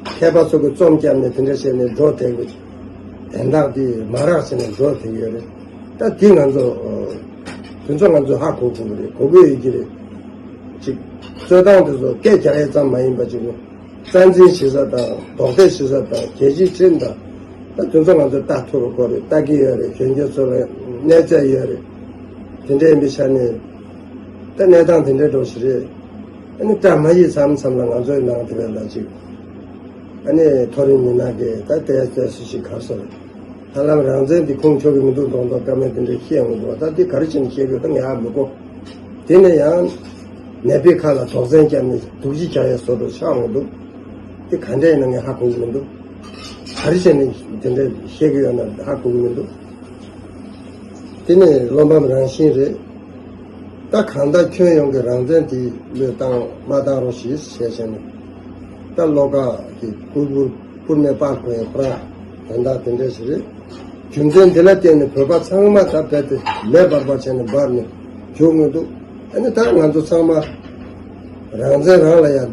མཁས་པ་ཚོ་གིས་རྩོམ་བརྒྱབ་ནས་དེ་འདྲ་བྱས་ནས་འགྲོ་བསྡད་ཀྱི་དན་རྟགས་དེ་མ་རག་བྱས་ནས་འགྲོ་བསྡད་ཀྱི་ཡོད་རེད། ད་དེ་ང་ཚོ་དེ་ཚོ་ང་ཚོས་ཧ་གོ་དགོས་ཀྱི་རེད། གོ་དགོས་ཡོད་ཀྱི་རེད། ཅིག་རྩོད་སྟངས་དེ་ཚོ་སྐད་རྒྱག་ཡས་ཙམ་མ་ཡིན་པ་ཅིག་རྩ་འཛིན་བྱེད་ས་དང་རྡོག་རྡེག་བྱེད་ས་དང་རྒྱལ་སྤྱིའི་ཁྲིམས་དང་། ད་དེ་ཚོ་ང་ཚོས་ལྟ་ཐུབ་པ་ཁོ་རེད། ལྟ་གི་ཡོད་རེད། གཞོན་སྐྱེས་ཚོ་ལ་གནས་ཚད་ཡོད་རེད། དེ་འདྲ་ཡིན་པའི་ཆ་ནས་ད་གནས་སྟངས་དེ་འདྲའི་འགྲོ་ཞིག་རེད། ཨ་ནི་བཀྲ་མ་ཡིས་མཚམས་མཚམས་ལ་ང་ཚོའི་ནང་དེ་བས་ལ་ཅིག་ཨ་ནི་མཐོ་རིམ་མི་སྣ་གིས་ད་ལྟའི་ལྟས་སུ་ཞིག་གར་སོང་རེད། ཧ་ལམ་རང་བཙན་འདི་ཁུངས་འཁྱོལ་གྱི་མི་འདུག་མདོག་མདོག་བཀའ་མོལ་དེ་འདྲ་བཤད་ཡོང་གི་འདུག་བ། ད་འདི་ག་རེ་བྱས་ནས་བཤད་དགོས་ད་ངས་ཧ་མི་གོ། དེ་ནས་ཡང་ནད་པའི་ཁ་ལ་དོགས་ཟོན་བརྒྱབ་ནས་སྡུག་ཅི་བྱ་ཡས་བཟོ་འདྲ་ཆགས་ཡོང་གི་འདུག་དེ་ག་འདྲ་ཡིན་ན་ངས་ཧ་གོ་གི་མི་འདུག་ག་རེ་བྱས་ནས་དེ་འདྲ་བཤད་ཀྱི་ཡོད་ན་ཧ་གོ་གི་མི་འདུག་དེ་ནས་བློ་ཕམ་རང་བཞིན་རེད། ད་གང་ལྟར་ཁྱོན་ཡོངས་ཀྱི་རང་བཙན་དེ་བློས་བཏང་མ་བཏང་རོགས་ཞེས་བྱས་བྱས་ནས། ད་བློ་དགའ་གི་སྐུ་སྐུར་སྐུར་མེ་སྤར་དགོས་ཡ་ཁོ་རང་དོན་དག་དེ་འདྲ་ཞིག་རེད། རྒྱུ་མཚན་འདི་ལ་བརྟེན་ནས་བོད་པ་ཚང་མ་ད་རྦད་དེ་མེ་འབར་འབར་བྱས་ནས་འབར་ནས་རྒྱུག་གི་འདུག་ཨ་ནི་ད་ང་ཚོ་ཚང་མ་རང་བཙན་རང་ལ་ཡང་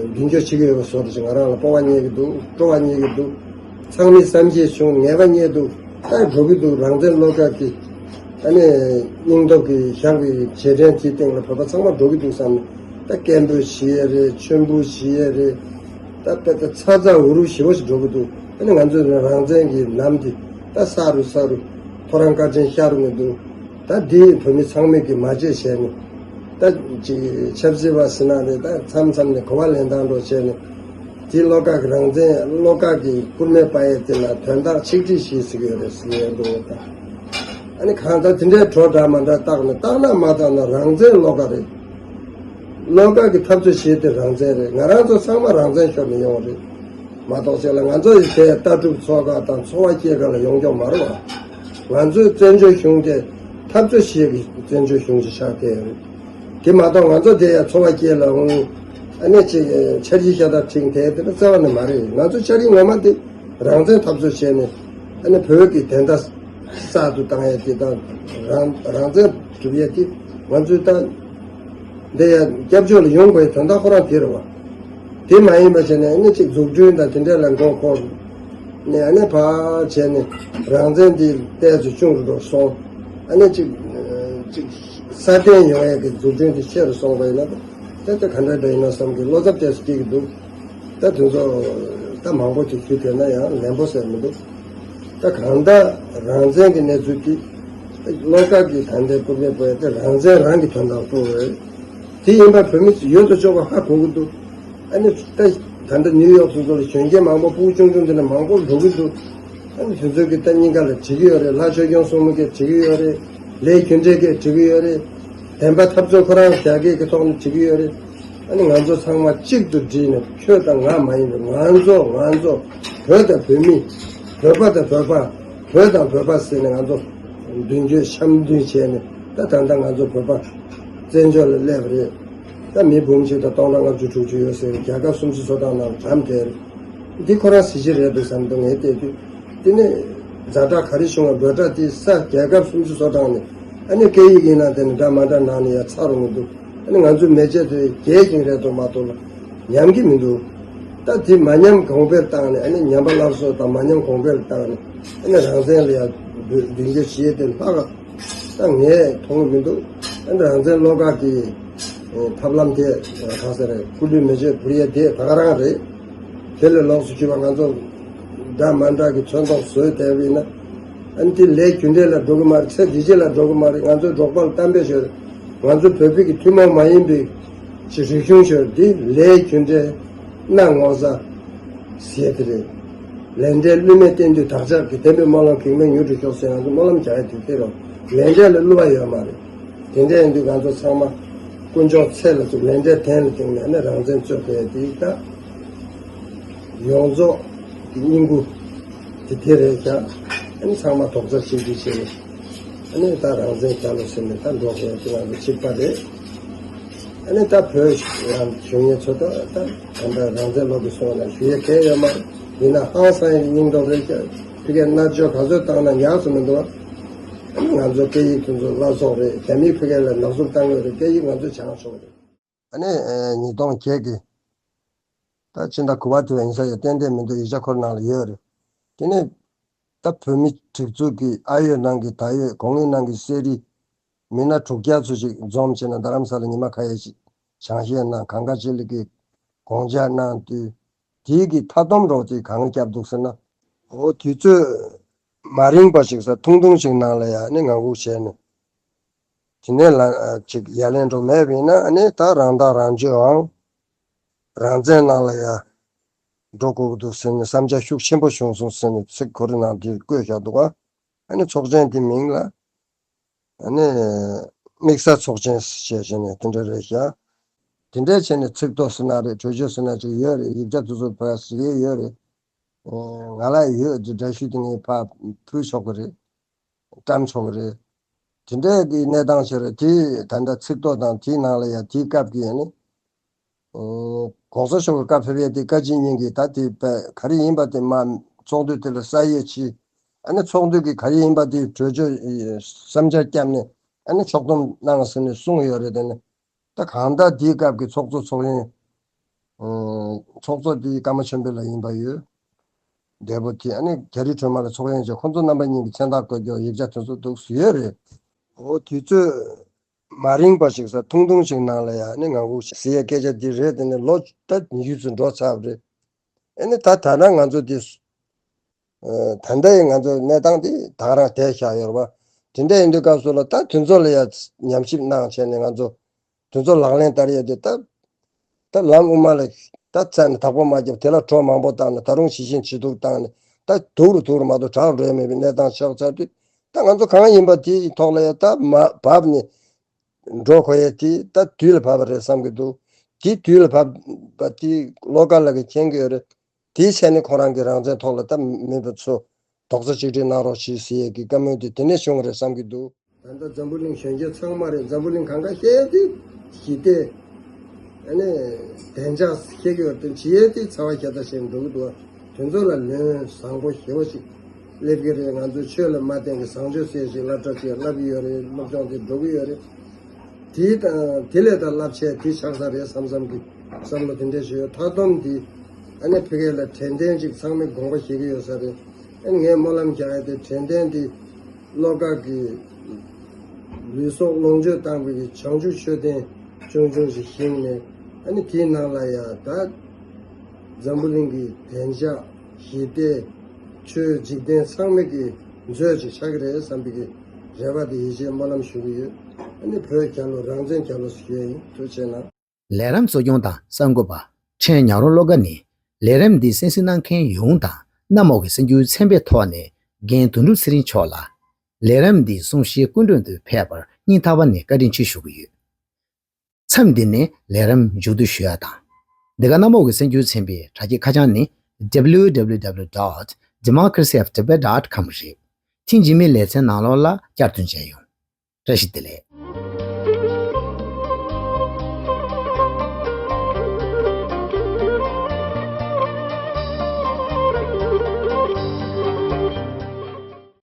མདུན་སྐྱོད་བྱེད་ཀྱི་ཡོད་པ་བཟོ་འདྲ་ཞིག་ང་རང་ལ་སྤོབས་པ་རྙེད་ཀྱི་འདུག་སྤྲོ་བ་རྙེད་ཀྱི་འདུག་ཚང་མས་བསམ་ཤེས་བྱུང་། ངེས་པ་རྙེད་འདུག་ད་འགྲོ་གི་འདུག་རང་བཙན་བློ་དགའ་གི་ཨ་ནི་སྙིང་སྟོབས་ཀྱི་ཞགས་པའི་རྗེས་དྲན་དེའི་སྟེང་ལ་བོད་པ་ཚང་མ་འགྲོ་གི་འདུག་བསམ་ནས། ད་སྐད་འབོད་བྱེད་ཡས་རེད། མཆོད་འབུལ་བྱེད་ཡས་རེད། ད་དཔེ་ད་ཚ་ཚ་འུར་འུར་ཞེ་པོ་ཞིག་འགྲོ་གི་འདུག་ཨ་ནི་ང་ཚོའི་རང་བཙན་གྱི་ལམ་འདི་ད་ས་རུ་ས་རུ་ཐོ་རངས་སྐར་ཆེན་ཤར་གྱི་འདུག་ད་འདི་བོད་མི་ཚང་མས་ཀྱིས་མ་བརྗེད་བྱས་ནས། ད་ཅིག་ཆབ་སྲིད་པ་ཟེར་ན་རེད། ད་མཚམས་མཚམས་ནས་གོ་བ་ལེན་སྟངས་འདྲ་བྱས་ནས། དེ་བློ་དགའ་གི་རང་བཙན་བློ་དགའ་གི་སྐུར་མེ་སྤར་ཡས་དེ་ལ་དོན་དག་ཆིག་སྒྲིལ་ཞིག་ཟེར་གྱི་ཡོད་རེད་ཟེར་ཡས་འདུག་ད་ཨ་ནི་གང་ལྟར་དེ་འདྲའི་བྲོ་འདྲ་མ་འདྲ་བཏགས་ནས། བཏགས་ན་མ་བཏགས་ན་རང་བཙན་བློ་དགའ་རེད། བློ་དགའ་གི་འཐབ་རྩོད་བྱེད་དེ་རང་བཙན་རེད། ང་རང་ཚོ་ཚང་མ་རང་བཙན་ཤོར་ནས་ཡོང་བ་རེད། མ་གཏོགས་ཅེས་ལ་ང་ཚོ་ཡི་དེ་ལྟ་གྲུབ་ཚོགས་ཁག་དང་འཚོ་བ་སྐྱེལ་ག་ལ་ཡོང་ཀྱོག་མ་རེད་བ། ང་ཚོའི་བཙན་བྱོལ་གཞུང་དེ་འཐབ་རྩོད་བྱེད་ཀྱི་བཙན་བྱོལ་གཞུང་ཞིག་ཆགས་བསྡད་ཡོད་རེད། དེ་མ་གཏོགས་ང་ཚོ་དེ་ཡང་འཚོ་བ་སྐྱེལ་ལ་འོང་། ཨ་ནི་ཅིག་འཆར་གཞི་ཤ་སྟག་ཁྲིད་དེ་དེ་འདྲ་རྩ་བ་ནས་མ་རེད། ང་ཚོ་འཆར་གཞི་ངོ་མ་དེ་རང་བཙན་འཐབ་རྩོད་བྱས་ནས། ཨ་ནི་བོད་ཀྱི་བདེན་མཐའ་གསར་དུ་བཏང་ཡས་དེ་དང་། རང་རང་བཙན་སྒྲུབ་ཡས་དེ་ང་ཚོའི་ད་འདི་ཡ་སྐྱབས་བཅོལ་ལ་ཡོང་དགོས་དོན་དག་ཁོ་རང་དེ་རེད་བ། དེ་མ་ཡིན་པ་བྱས་ནས་ཨ་ནི་ཅིག་འཛུགས་སྐྲུན་དང་དེ་འདྲ་ལ་མགོ་འཁོར་ནས། ཨ་ནི་ཕར་བྱས་ནས་རང་བཙན་དེ་ཏོག་ཙམ་ཆུང་རུ་འགྲོ་སོང་། ཨ་ནི་ཅིག་ཅིག་སྲ་བརྟན་ཡོང་ཡས་ཀྱི་འཛུགས་སྐྲུན་དེ་ཆེ་རུ་སོང་བ་ཡིན་ན། ད་ལྟ་ག་འདྲ་འདྲ་ཡིན་ན་བསམ་གྱི་བློ་འཚབ་ཏོག་ཙམ་སྐྱེ་གི་འདུག་ད་དེ་ཚོ་ད་མང་པོ་ཅིག་ཞུས་བསྡད་ན་ཡང་ལན་པོ་ཟེར་མི་འདུག་ད་གང་ལྟར་རང་བཙན་གྱི་གནས་ཚུལ་དེ་བློ་དཀར་གྱིས་ད་ལྟའི་སྐུ་ཚེ་བོད་དེ་རང་བཙན་རང་གི་དོན་དག་སྤོ་བས། དེ་ཡིན་པ་བོད་མི་ཡོད་དོ་ཅོག་པ་ཧ་གོ་གི་འདུག་ཨ་ནི་ད་ད་ལྟ་ནིའུ་ཡོག་སོ་སོ་ལ་གཞོན་སྐྱེས་མང་པོ་སྤུ་གུ་ཆུང་ཆུང་དེ་འདྲ་མང་པོ་འགྲོ་གི་འདུག་ཨ་ནི་དེ་ཚོ་གིས་ད་སྙིང་ག་ལ་བྲིས་ཀྱི་ཡོད་རེད། ལྷ་ཆོས་སྐྱོང་སྲུང་མ་གིས་བྲིས་ཀྱི་ཡོད་རེད། ལས་རྒྱུ་འབྲས་གིས་བྲིས་ཀྱི་ཡོད་རེད། བདེན་པ་འཐབ་རྩོད་ཁོ་རང་རྒྱ་སྐད་ཀྱི་ཐོག་ནས་བྲིས་ཀྱི་ཡོད་རེད། ཨ་ནི་ང་ཚོ་ཚང་མ་གཅིག་ཏུ་བསྒྲིལ་ནས། ཁྱོད་དང་ང་མ་ཡིན་པའི་ང་ཚོ་ང་ཚོ་བོད་དང་བོད་མི། བོད་པ་དང་བོད་པ། བོད་དང་བོད་པ་ཟེར་ནས་ང་ཚོ་མདུན་སྐྱོད་འཆམ་མདུན་བྱས་ནས། ད་ད་ལྟ་ང་ཚོ་བོད་པ་བཙན་བྱོལ་ལ་སླེབས་པ་རེད། ད་མི་འབུམ་གཅིག་དང་སྟོང་ཕྲག་ལྔ་བཅུ་དྲུག་ཅུ་ཡོད་ཟེར་བའི་རྒྱལ་ཁབ་སུམ་ཅུ་སོ་གྲངས་ནང་འགྲམ་དེར། འདི་ཁོ་རང་གཟི་བརྗིད་རེད་འདུག་བསམ་འདུག་ངས་བལྟས་དུས། དེ་ནས་ཛ་དྲག་ག་རེ་བྱུང་བ། འབོད་སྒྲ་དེ་ས་རྒྱལ་ཁབ་སུམ་ཅུ་སོ་གྲངས་ནས། ཨ་ནི་སྐད་ཡིག་ཡིན་ན་དེ་ནི་འདྲ་མ་འདྲ་ནང་ནས་ཡང་ཚ་རུ་མི་འདུག་ཨ་ནི་ང་ཚོའི་མེ་ལྕེ་དེ་རྒྱས་ཤིང་རེད་འདུག་མ་གཏོགས་ལ་ཉམས་ཀྱི་མི་འདུག་ད་དེ་མ་ཉམས་གོང་འཕེལ་བཏང་ནས། ཨ་ནི་ཉམས་པ་སླར་གསོ་དང་མ་ཉམས་གོང་འཕེལ་བཏང་ནས། ཨ་ནི་རང་བཙན་ལ་ཡང་མདུན་སྐྱོད་བྱེད་ཡས་དེ་ལྷག་ད་ངས་མཐོང་གི་མི་འདུག་ཨ་ནི་རང་བཙན་བློ་དཀར་གྱི་ཐབས་ལམ་དེ་ག་ཟེར་རེད། སྐུ་ལུས་མེ་མཆོད་ཕུལ་ཡས་དེ་ད་ག་རང་རེད། དེ་ལས་ལོགས་སུ་གྱུར་པ་ང་ཚོ་འདྲ་མ་འདྲ་གི་ཚོན་མདོག་བཟོས་བསྡད་པ་ཡིན་ན། ཨ་ནི་དེ་ལས་རྒྱུ་འབྲས་ལ་འགྲོ་གི་མ་རེད། ཚེ་འདི་ཕྱི་ལ་འགྲོ་གི་མ་རེད། ང་ཚོའི་འབྲོག་པ་ལ་གཏམ་དཔེ་ཤོད། ང་ཚོ་བོད་པའི་གི་ཐུན་མོང་མ་ཡིན་པའི་ཅིག་རིག་གཞུང་ཤོད། འདི་ལས་རྒྱུ་འབྲས་སྣ་ངོ་ཚ་ཟེར་དེ་རེད། ལས་འབྲས་བསླུ་མེད་བསྟན་དུས་བདག་ཅག་གི། བདེན་པའི་སྨོན་ལམ་གེགས་མེད་མྱུར་དུ་ཤོག་ཟེར། ང་ཚོ་སྨོན་ལམ་རྒྱག་ཡ་དེ་དེ་རེད། ལས་འབྲས་ལ་བསླུ་བ་ཡོད་མ་རེད། དེ་འདྲ་ཡིན་དུས་ང་ཚོ་ཚང་མ་དཀོན་མཆོག་ཚེ་ལ་བཙུགས། ལས་འབྲས་དོན་ལ་བརྟེན་ནས་ནི་རང་བཙན་རྩོད་དགོས་ཡ་དེ་ད་ཡོངས་རྫོགས་ཀྱི་སྙིང་པོ་དེ་དེ་རེད་ཀྱང་། ཨ་ནི་ཚང་མ་རྡོག་རྩ་གཅིག་སྒྲིལ་བྱས་ནས། ཨ་ནི་ད་རང་བཙན་རྒྱལ་ལོ་ཟེར་ནས་ད་འགྲོ་དགོས་ཀྱི་ང་ཚོ་གཅིག་པ་རེད། ཨ་ནི་ད་བོད་རང་བཞུགས་མཁན་ཚོ་ད་ད་ད་ལྟ་རང་བཙན་ལོ་གི་སོང་ན་ཞུ་ཡས་གལ་ཡོད་མ་རེད། ཡིན་ན་ཧང་སང་ཡི་སྙིང་སྟོབས་རེད། ཕ་གིར་མནར་གཅོད་ག་ཚོད་བཏང་ན་ཉག་ཙམ་མི་འདུག་ཨ་ནི་ང་ཚོ་སྐད་ཡིག་དེ་ཚོ་བླ་སྲོག་རེད། རྒྱ་མིས་ཕ་གི་ལ་ནག་འཛུགས་བཏང་གི་རེད། སྐད་ཡིག་ང་ཚོ་སྦྱང་ཆོག་གི་རེད། ཨ་ནི་ཉིས་སྟོང་བརྒྱད་ཀྱི་ད་ཕྱི་ཟླ་དགུ་པ་དེ་བ་ཡིན་ས་ཡོད། ཏན་ཏན་མི་འདུག་ཡིག་ཆ་ཁོ་རང་ནང་ལ་ཡོད་རེད། དེ་ནས་ད་བོད་མི་སྒྲིག་འཛུགས་ཀྱི་ཨ་ཡོད་ནང་གི་ད་ཡོད་གོང་ནང་གི་གསེར་རི་མི་སྣ་དྲུག་བརྒྱ་ཙམ་ཞིག་འཛོམས་བྱས་ནས་རྡ་རམ་ས་ལ་ཉི་མ་ཁ་ཤས་ཤིག་ཆང་བཞེས་གནང་། གངས་དཀར་སྤྱི་གླིང་གི་དགོངས་འཆར་གནང་དུས་དེའི་གི་མཐའ་སྡོམ་རོགས་དེ་གང་བརྒྱབ་འདུག་ཟེར་ན། འོ་དུས་ཚོད་མ་རིང་པ་ཞིག་ས་ཐུང་ཐུང་ཞིག་ནང་ལ་ཡ་ནི་ངང་སྒུག་བྱས་ནས། དེ་ནས་ལ་ཅིག་ཡ་ལན་འགྲོ་མེད་པ་ཡིན་ན་ཨ་ནི་ད་རང་ཐག་རང་གཅོད་འང་རང་བཙན་ནང་ལ་ཡ་འགྲོ་དགོས་ཀྱི་འདུག་ཟེར་ནས་བསམ་འཆར་ཤུགས་ཆེན་པོ་བྱུང་སོང་ཟེར་ནས་ཚིག་གོ་རེ་ནང་དེ་བཀོད་བཞག་འདུག་ག་ཨ་ནི་ཚོགས་ཆེན་དེ་མིང་ལ་ཨ་ནི་དམིགས་བསལ་ཚོགས་ཆེན་ཞེས་བྱས་ནས་དེ་འདྲ་རེད་ཤག་དེ་འདྲ་བྱས་ནས་ཚིག་ཐོ་ཟེར་ན་རེད། གྲོས་ཆོད་ཟེར་ན་ཅིག་ཡོད་རེད། ཡིག་ཆ་དེ་ཚོ་ཕར་གཟིགས་ཡས་ཡོད་རེད། ང་ལ་ཡོད་དེ་འདྲ་ཞུས་དེ་ངས་ཕར་ཕུལ་ཆོག་གི་རེད། བཀྲམ་ཆོག་གི་རེད། དེ་འདྲའི་གི་གནས་སྟངས་ཤིག་རེད། དེ་ད་ལྟ་ཚིག་ཐོ་དང་དེའི་ནང་ལ་ཡང་དེའི་སྐབས་ཀྱི་ཡང་ནི་༸གོང་ས་མཆོག་གི་བཀའ་ཕེབས་ཡས་དེ་བཀའ་སྤྱི་གཉིས་ཀྱི་ད་དེ་ག་རེ་ཡིན་པ་དེ་མ་ཚོགས་འདུ་དེ་ལ་ས་ཡོད་ཆི། ཨ་ནི་ཚོགས་འདུ་གི་ག་རེ་ཡིན་པ་དེ་གྲོས་ཆོད་བསམ་འཆར་བརྒྱབ་ནས་ཨ་ནི་ཕྱོགས་བསྡོམས་གནང་ཟེར་ནས་གསུངས་ཡོད་རེད། དེ་ནི་ད་གང་ལྟར་དེའི་སྐབས་ཀྱི་ཚོགས་གཙོ་ཚོགས་གཞོན་ཚོགས་གཙོ་དེ་ཀརྨ་ཆོས་འཕེལ་ལགས་ཡིན་པ་ཡོད། འདས་པོ་དེ་ཨ་ནི་རྒྱ་རི་སྒྲོལ་མ་ལ་ཚོགས་གཞོན་བྱས། ཁོ་ཚོ་རྣམ་པ་གཉིས་ཀྱི་མཚན་རྟགས་བཀོད་རྒྱུ་ཡིག་ཆ་དེ་ཚོ་འདུག་ཡོད་རེད། འོ་དུས་ཚོད་མ་རིང་པ་ཞིག་ས་ཐུང་ཐུང་ཞིག་ནང་ལ་ཡ་ནི་ངང་སྒུག་ཟེར་ཡས་སྐད་ཆ་འདི་རེད། དེ་ནི་ལོ་ད་ཉི་ཤུ་ཙམ་འགྲོ་ཚར་བ་རེད། ཨ་ནི་ད་ད་ལྟ་ང་ཚོ་འདི་ད་ལྟ་ཡི་ང་ཚོ་གནས་སྟངས་འདི་ད་ག་རང་བསྡད་བཞག་ཡོད་རེད་པ། དེ་འདྲ་ཡིན་དུས་སྐབས་སུ་ལ་ད་དེ་ཚོ་ལ་ཡ་ཉམས་ཞིབ་གནང་བྱས་ནས་ང་ཚོ་དེ་ཚོ་ལག་ལེན་བསྟར་ཡས་དེ་ད་ད་ལམ་དབུ་མ་ལ་ད་བཙལ་ནས་བདག་པོ་མ་བརྒྱབ། དེ་ལ་གྲོ་མང་པོ་བཏང་ནས་ད་རུང་ཞི་ཞིང་ཇེ་སྡུག་བཏང་ནས་ད་སྡུག་རུ་སྡུག་རུ་མ་གཏོགས་དྲག་རུ་འགྲོ་ཡས་མེད་པའི་གནས་སྟངས་ཆགས་ཚར་དུས་ད་ང་ཚོ་གང་ཡིན་པ་དེའི་ཐོག་ལ་ཡ་ད་མ་བབས་ནས་འགྲོ་དགོས་ཡས་དེ་ད་དུས་ལ་བབས་པ་རེད་བསམ་གྱི་འདུག་དེ་དུས་ལ་བབས་པ་དེ་བློ་དཀར་ལགས་ཀྱིས་མཁྱེན་གྱི་ཡོད་རེད། དེའི་ཆ་ནས་ཁོ་རང་གིས་རང་བཙན་ཐོག་ལ་ད་མི་འབོར་ཚོ་རྡོག་རྩ་གཅིག་སྒྲིལ་གནང་རོགས་གྱིས་ཟེར་ཡས་ཀྱི་བཀའ་མོལ་དེ་དེ་ནས་བྱུང་བ་རེད་བསམ་གྱི་འདུག་ད་ལྟ་འཛམ་བུ་གླིང་གཞོན་སྐྱེས་ཚང་མ་རེད། འཛམ་བུ་གླིང་གང་ག་བཤད་ཡས་དེ་ཞི་བདེ་ཨ་ནི་བདེ་འཇགས་བཤད་ཀྱི་ཡོད་དེ་བྱེད་ཡས་དེ་ཚ་བ་ཞེ་དྲག་བྱས་འགྲོ་གི་འདུག་དེ་ཚོ་ལ་ལན་བཟང་པོ་ཞེ་པོ་ཞིག་སླེབས་ཀྱི་རེད། ང་ཚོ་ཆོས་ལ་མ་བརྟེན་གྱི་བཟང་སྤྱོད་ཟེར་ཞིག་སློབ་གྲྭ་ཅིག་བསླབ་ཀྱི་ཡོད་རེད། སློབ་སྦྱོང་དེ་འགྲོ་གི་ཡོད་རེད། དེའི་དང་དེ་ལས་ད་རླབས་ཆེ་དེ་ཆགས་ས་རེད་བསམ་བསམ་གྱི་བསམ་བློ་དེ་འདྲ་ཞིག་ཡོད། མཐའ་སྡོམ་འདི་ཨ་ནི་ཕ་གི་ལ་དྲན་རྟེན་ཅིག་ཚང་མས་དགོངས་པ་བཞེས་ཀྱི་ཡོད་ས་རེད། ཨ་ནི་ངས་སྨོན་ལམ་རྒྱག་ཡ་དེ་དྲན་རྟེན་འདི་བློ་དཀར་གྱི་ལུས་སྲོག་ལོངས་སྤྱོད་བཏང་བའི་བྱང་ཆུབ་མཆོད་རྟེན་ཆུང་ཆུང་ཞིག་བཞེངས་ནས་ཨ་ནི་དེའི་ནང་ལ་ཡ་ད་འཛམ་བུ་གླིང་གི་བདེ་འཇགས་ཞི་བདེ་ཆོས་འཇིག་རྟེན་ཚང་མ་གི་མཛོད་ཅིག་ཆགས་ཀྱི་རེད་བསམ་པའི་གི་རེ་བ་དེ་ཡིད་ཆེས་སྨོན་ལམ་ཞུ་གི་ཡོད། ཨ་ནི་བོད་རྒྱལ་ལོ་རང་བཙན་རྒྱལ་ལོ་ཞུ་ཡ་ཡིན། ཐུགས་རྗེ་གནང་། ལས་རིམ་གཙོ་སྐྱོང་དང་གསར་འགོད་པ་ཕྲན་ཉག་རོང་བློ་དགའ་ནས། ལས་རིམ་འདི་གསན་གཟིགས་གནང་མཁན་ཡོངས་དང་གནམ་འོག་གི་གསར་འགྱུར་ཚན་པའི་ཐོག་ནས་རྒན་དོན་གྲུབ་ཚེ་རིང་མཆོག་ལ། ལས་རིམ་འདི་གསུང་བཤད་སྐུ་མགྲོན་དུ་ཕེབས་པར་སྙིང་ཐག་པ་ནས་བཀའ་དྲིན་ཆེ་ཞུ་གི་ཡོད། མཚམས་འདི་ནས་ལས་རིམ་མཇུག་བསྡུ་ཞུ་ཡ་དང་། འདི་ག་གནམ་འོག་གི་གསར་འགྱུར་ཚན་པའི་དྲ་རྒྱའི་ཁ་བྱང་ནི། www.democracyofTibet.com རེད། ཐེངས་རྗེས་མའི་ལེ་ཚན་ནང་ལོགས་ལ་བསྐྱར་དུ་མཇལ་ཡོང་། བཀྲ་ཤིས་བདེ་ལེགས།